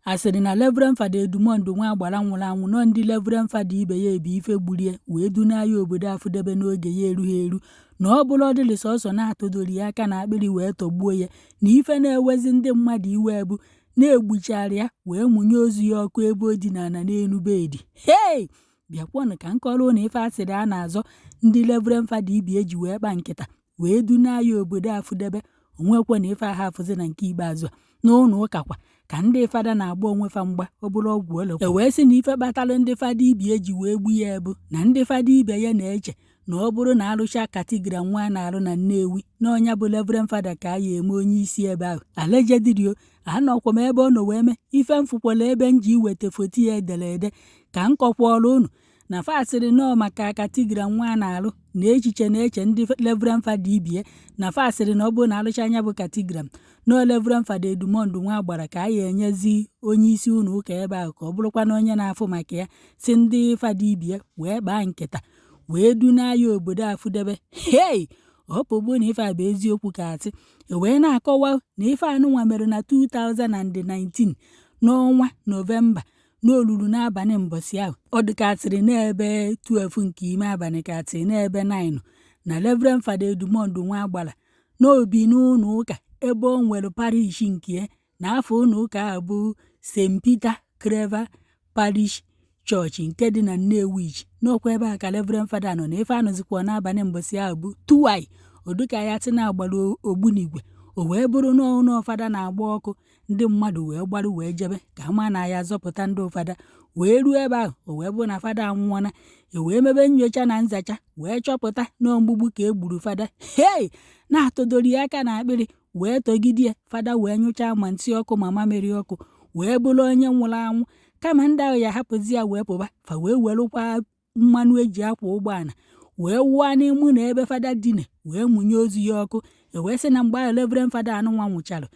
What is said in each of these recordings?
Asịrị na Reverend Fada Edmond Nwagbara nwụrụ anwụ nọ ndị Reverend Fada ibe ya ebu ife gburie wee duna ya obodo afụdebe n'oge ya erughị eru, na ọ bụrụ ọdịrị sọsọ na-atụdoro ya aka na akpịrị wee tọgbuo ya, na ife na-ewezi ndị mmadụ iwe bụ na-egbuchara ya wee mụnye ozu ya ọkụ ebe o dinara n'elu bedi. Hei, bịakwanụ ka m kọrọ ụnụ ife asịrị a na-azọ ndị Reverend Fada ibe eji wee kpa nkịta wee duna ya obodo afụdebe. Onwekwe na ife aha afụzi na nke ikpeazụ a n'ụlọ ụka kwa ka ndị fada na-agba onwe fa mgba, ọ bụrụ ọgwụ ole e wee sị na ife kpatara ndị fada ibe eji wee gbu ya bụ na ndị fada ibe ya na-eche na ọ bụrụ na arụcha cathedral nwa a na-arụ na Nnewi, na ọnya bụ Reverend Fada ka a ya eme onye isi ebe ahụ. Allegedly o, anọkwa m ebe ọ nọ wee mee ife m fụkwara ebe m ji iweta foto ya edere ede ka m kọkwara unu na fa sịrị nọọ maka cathedral nwa a na-arụ na echiche na-eche ndị Reverend Fada ibie, na fa sịrị na ọ bụrụ na arụcha anya bụ cathedral, nọọ Reverend Fada Edmond Nwagbara ka a ya enyezi onye isi ụlọ ụka ebe ahụ ka ọ bụrụkwa na onye na-afụ maka ya. Si ndị fada ibie wee kpaa nkịta wee duna ya obodo afụdebe. Hei, ọ pụgbu na ife a bụ eziokwu ka atị. E wee na-akọwa na ife anụnwa mere na 2019 n'ọnwa Nọvemba, n'olulu n'abalị mbọsị ahụ. Ọ dịkasịrị n'ebe 12 nke ime abalị ka atị n'ebe 9 na Reverend Fada Edmond Nwagbara n'obi n'ụlọ ụka ebe o nwere parish nke ya, na afọ ụlọ ụka ahụ bụ St. Peter Claver Parish Church nke dị na Nnewi. N'ọkwa ebe a ka Reverend Fada nọ na ife anụzikwa n'abalị mbọsị ahụ bụ tuwai oduka ya tị na-agbara ogbunigwe, o wee bụrụ n'ụlọ fada na-agba ọkụ. Ndị mmadụ wee gbarụ wee jebe ka ama na ya zọpụta ndị fada, wee ruo ebe ahụ o wee bụrụ na fada anwụọna. E wee mebe nyocha na nzacha wee chọpụta na mgbugbu ka e gburu fada. Hei, na-atụdoro ya aka na akpịrị wee tọgide fada wee nyụchaa ma nsị ọkụ ma mamịrị ọkụ wee bụrụ onye nwụrụ anwụ. Kama ndị ahụ ya hapụzi ya wee pụba, fa wee werụkwa mmanụ eji akwa ụgbọala wee wụọ n'ime na ebe fada dina wee mụnye ozu ya ọkụ. E wee sị na mgbe ahụ Reverend Fada anụnwa nwụchara,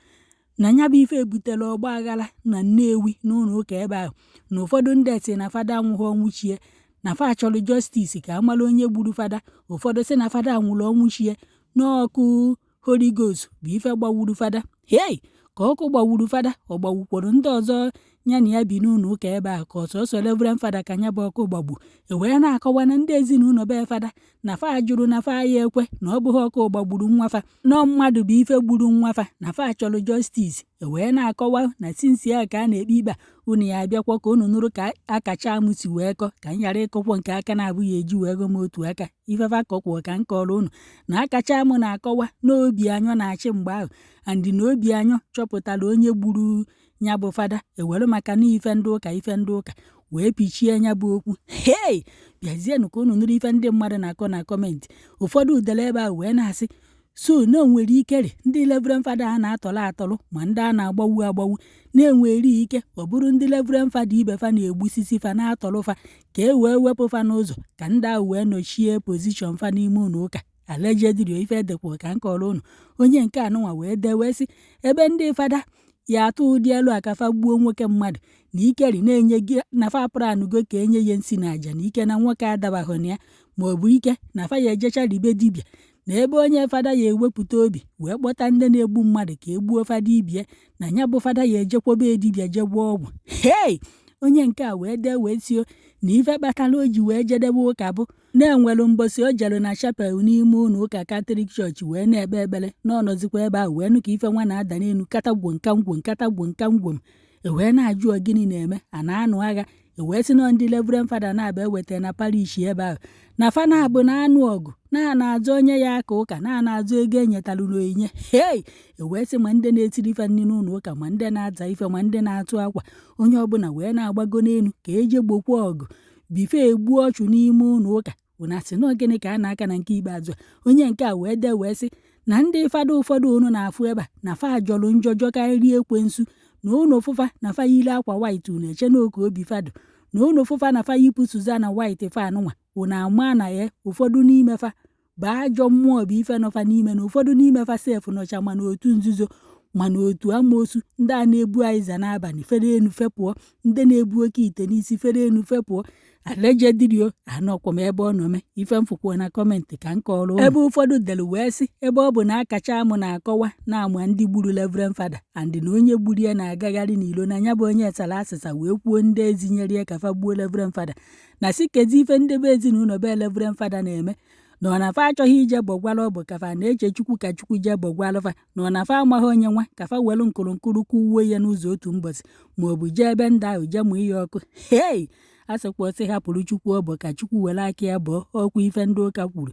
na ya bụ ife ebutere ọgba aghara na Nnewi n'ụlọ ụka ebe ahụ, na ụfọdụ ndị si na fada anwụghị ọnwụ chie, na fa chọrọ justice ka a mara onye gburu fada. Ụfọdụ sị na fada nwụrụ ọnwụ chie, n'ọkụ Holy Ghost bụ ife gbawuru fada. Hei, ka ọkụ gbawuru fada, ọ gbawukworo ndị ọzọ ya na ya bi n'ụlọ ụka ebe ahụ, ka ọsọsọ Reverend Fada ka ya bụ ọkụ gbagbu. E wee na-akọwa na ndị ezinụlọ be fada na fa jụrụ na fa ya ekwe na ọ bụghị ọkụ gbagburu nwa fa, nọọ mmadụ bụ ife gburu nwa fa, na fa chọrọ justice. E wee na-akọwa na since ya ka a na-ekpe ikpe a, unu ya abịakwa ka unu nụrụ ka akacha amụ si wee kọ, ka m ghara ịkọkwọ nke aka na-abụghị eji wee gọ m otu aka. Ifefa kọkwọ ka m kọrọ unu na akacha amụ na-akọwa na Obianyọ na-achị mgbe ahụ, and na Obianyọ chọpụtara onye gburu ya bụ fada, ewere maka na ife ndị ụka ife ndị ụka wee pichie ya bụ okwu. Hei, bịazienụ ka unu nụrụ ife ndị mmadụ na-akọ na comment. Ụfọdụ udele ebe ahụ wee na-asị so na o nwere ikere ndị Reverend Fada a na-atọrọ atọrọ ma ndị a na-agbawu agbawu na-enwere ike ọ bụrụ ndị Reverend Fada ibe fa na-egbusisi fa na-atọrọ fa ka e wee wepụ fa n'ụzọ ka ndị ahụ wee nọchie position fa n'ime ụlọ ụka. Allegedly ife edekwa ka m kọrọ unu. Onye nke anụnwa wee dee wee sị ebe ndị fada ya atụ ụdị elu aka fa gbuo nwoke mmadụ na ikeri na-enye gị na fa pranugo ka enye ya nsi na aja na ike na nwoke adabaghị na ya, ma ọ bụ ike na fa ya ejecha ribe dibịa, na ebe onye fada ya ewepụta obi wee kpọta ndị na-egbu mmadụ ka e gbuo fada ibie, na ya bụ fada ya ejekwobe dibịa je gwọọ ọgwụ. Hei, onye nke a wee dee wee sio na ife kpatara o ji wee jedebe ụka bụ na-enwelu mbọsị o jere na chapel n'ime ụlọ ụka Katọlik chọọchị wee na-ekpe ekpere, na ọ nọzikwa ebe ahụ wee nụ ka ife nwa na-ada n'elu katagwom kangwom katagwom kangwom. E wee na-ajụ ọ gịnị na-eme, a na-anụ agha. E wee sị nọ ndị Reverend Fada na-aba eweta na parish ebe ahụ na fa na-abụ na-anụ ọgụ na na-azụ onye ya aka ụka na na-azụ ego enyetalụ n'onyinye. Hei, e wee sị ma ndị na-etiri ife nri n'ụlọ ụka ma ndị na-aza ife ma ndị na-atụ akwa, onye ọbụla wee na-agbago n'elu ka eje gbokwa ọgụ bife egbuo ọchụ n'ime ụlọ ụka. Unu asị na gịnị ka a na-aka na nke ikpeazụ a? Onye nke a wee dee wee sị na ndị fada ụfọdụ unu na-afụ ebe a na fa jọrọ njọ jọkarịa ekwensu, na unu fụfa na fa yiri akwa white unu eche na oke obi fado, na unu fụfa na fa yipụ suttana white fa anụnwa unu ama na ya ụfọdụ n'ime fa bụ ajọ mmụọ bụ ife nọfa n'ime, na ụfọdụ n'ime fa sef nọcha ma n'otu nzuzo Mana otu amoosu ndị a na-ebu aịza n'abalị fere enu fepụọ, ndị na-ebu oke ite n'isi fere enu fepụọ. Allegedly o, anọkwa m ebe ọ nọ mee ife m fụkwuo na comment ka m kọrọ ụnụ. Ebe ụfọdụ dere wee sị, ebe ọ bụ na akacha amụ na-akọwa na-ama ndị gburu Reverend Fada and na onye gburu ya na-agagharị n'ilo, na ya bụ onye sara asịsa wee kwuo ndị ezinyere ya ka fa gbuo Reverend Fada, na si kezi ife ndị be ezinụlọ be Reverend Fada na-eme, na ọ na fa achọghị ije bọgwara ọbụ, ka fa na-eche Chukwu ka Chukwu jee bọgwalụ fa, na ọ na fa amaghị onye nwa ka fa welu nkụrụnkụrụ kụwuo ya n'ụzọ otu mbọsị, ma ọ bụ jee ebe ndị ahụ jee mụ ihe ọkụ. Hei, a sịkwa ọsị hapụrụ Chukwu ọbọ ka Chukwu were aka ya bọọ ọkwa. Ife ndị ụka kwuru,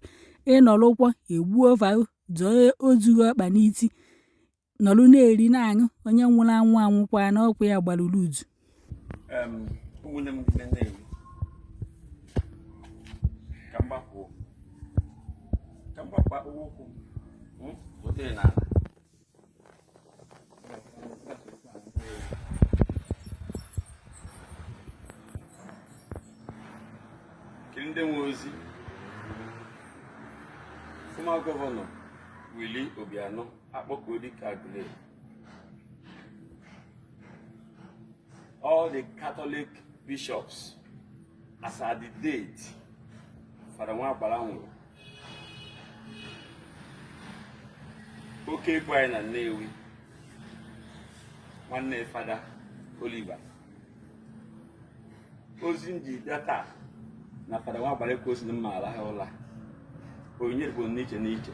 ịnọrụkwọ egbuo fa, zọọ ozughị ọkpa n'isi, nọrụ na-eri na-aṅụ. Onye nwụrụ anwụ anwụkwa na ọkwa ya gbarụrụ uzu. Ụmụnne m ndị Nnewi, ka m gbapụ akpụkpọ ụkwụ m weta n'ala. Kiri ndị nwe ozi. Former Governor Willie Obianọ akpọkuo dịka Aguleri, all the Catholic bishops, as at the date Fada Nwagbara nwụrụ, oke egwu anyị na Nnewi, nwanne Fada Oliver. Ozi m ji bịa taa na Fada Nwagbara ekwe na mma alahụ ụla, onyinye bụ n'iche n'iche.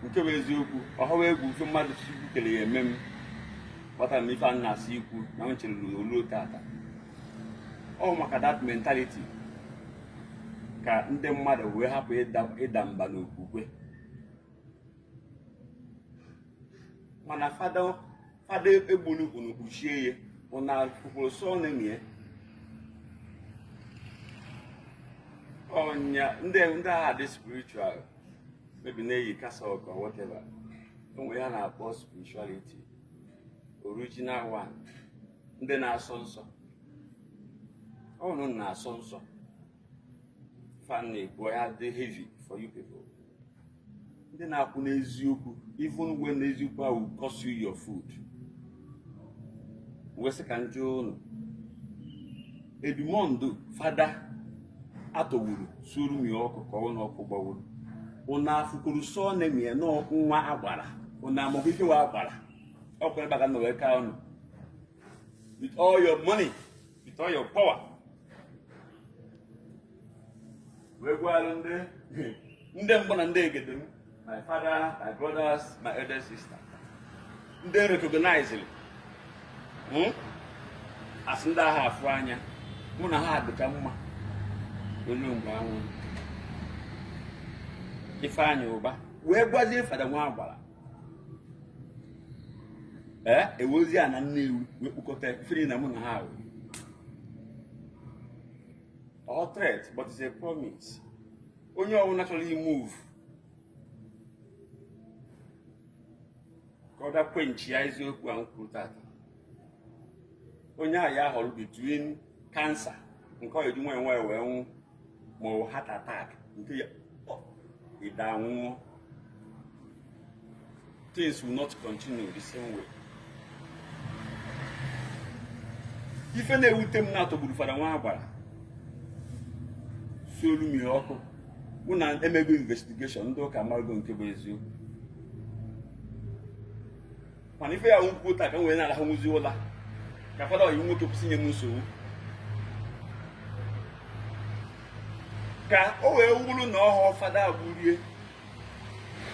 Nke bụ eziokwu, ọhawa egwu ife mmadụ Chukwu kere ya eme m kpatara m ife a na-asị ikwu na m chere oluo tata. Ọ maka that mentality ka ndị mmadụ wee hapụ ịda mba n'okwukwe. Mana fada egburu unu kpuchie ya, unu kwukwuru sọ na-emie ọnya. Ndị agha dị spiritual, maybe na-eyi cassock or whatever, onwe ya na-akpọ spirituality, original one. Ndị na-asọ nsọ, ọnụ na-asọ nsọ fan na-ekwu ya dị heavy for you people. Ndị na-akwụ n'eziokwu, even when eziokwu ahụ will cost you your food. Wee sị ka njụ unu, Edmond Fada atọgburu suru mi ọkụ ka ọ n'ọkụ gbawuru, unu afụkwuru sọ na-emie nwa agbara, unu amụkwa ife wa agbara ọkụ ebe a ka nọ wee ka unu with all your money, with all your power, wee gwalụ ndị mbụ na ndị egede m, my father, my brothers, my elder sister, ndị recognized as ndị agha afụ anya mụ na ha dịka mma olu mgbe anwụ Ifeanyị Ụba wee gwazie Fada nwa agbara ee ewozi a na Nnewi wee kpụkọta ifere na mụ na ha wee all threat, but it's a promise. Onye ọbụla chọrọ imove ka ọ bịa kwenchi ya eziokwu a m kwuru tata, onye ahụ ya họrọ between cancer nke ọ eji nwayọ nwayọ wee nwụ, ma ọ bụ heart attack nke ya ịda nwụọ. Things will not continue the same way. Ife na-ewute m na-atọgburu Fada nwa agbara suolu m ya ọkụ mụ na emego investigation, ndị ụka amago nke bụ eziokwu. Mana ife ya nkwuo taa ka m wee na-arahụzi ụla ka fada ọyị nwoke kwụsị nye m nsogbu, ka o wee wuru na ọhụụ fada gburie,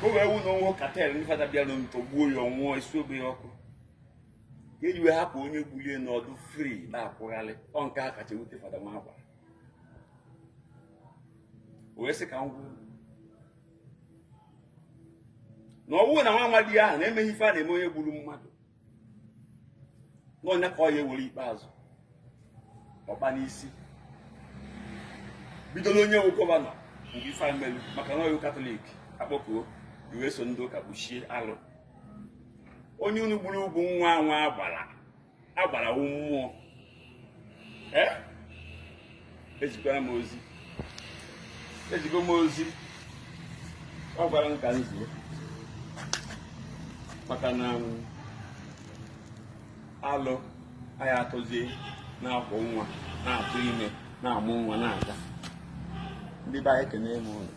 ka o wee wu na ọnwụ cartel ndị fada bịara ntọgbuo ya, ọnwụọ esi obe ya ọkụ, ka eji wee hapụ onye gburie n'ọdụ free na-akwụgharị. Ọ nke a kacha ewute Fada nwa agbara. O wee sị ka m gwuo na ọ bụrụ na nwa amadi ahụ na-emeghị ife a na-eme onye gburu mmadụ n'ọnya, ka ọ ya ewere ikpeazụ ọkpa n'isi bido n'onye wu governor mgbe ife a melu, maka na ọyụ Catholic akpọkuo iwee so ndị ụka kpuchie alụ. Onye unu gburu ugwu nwa nwa agbara agbara wu mmụọ. Ee, ezikwara m ozi, ezigo m ozi, ọ gwara m ka m zuo. Maka na alụ anyị atụzie na-akwọ nwa, na-atụ ime, na-amụ nwa, na-aga. Ndị be anyị, ekene m ụnụ.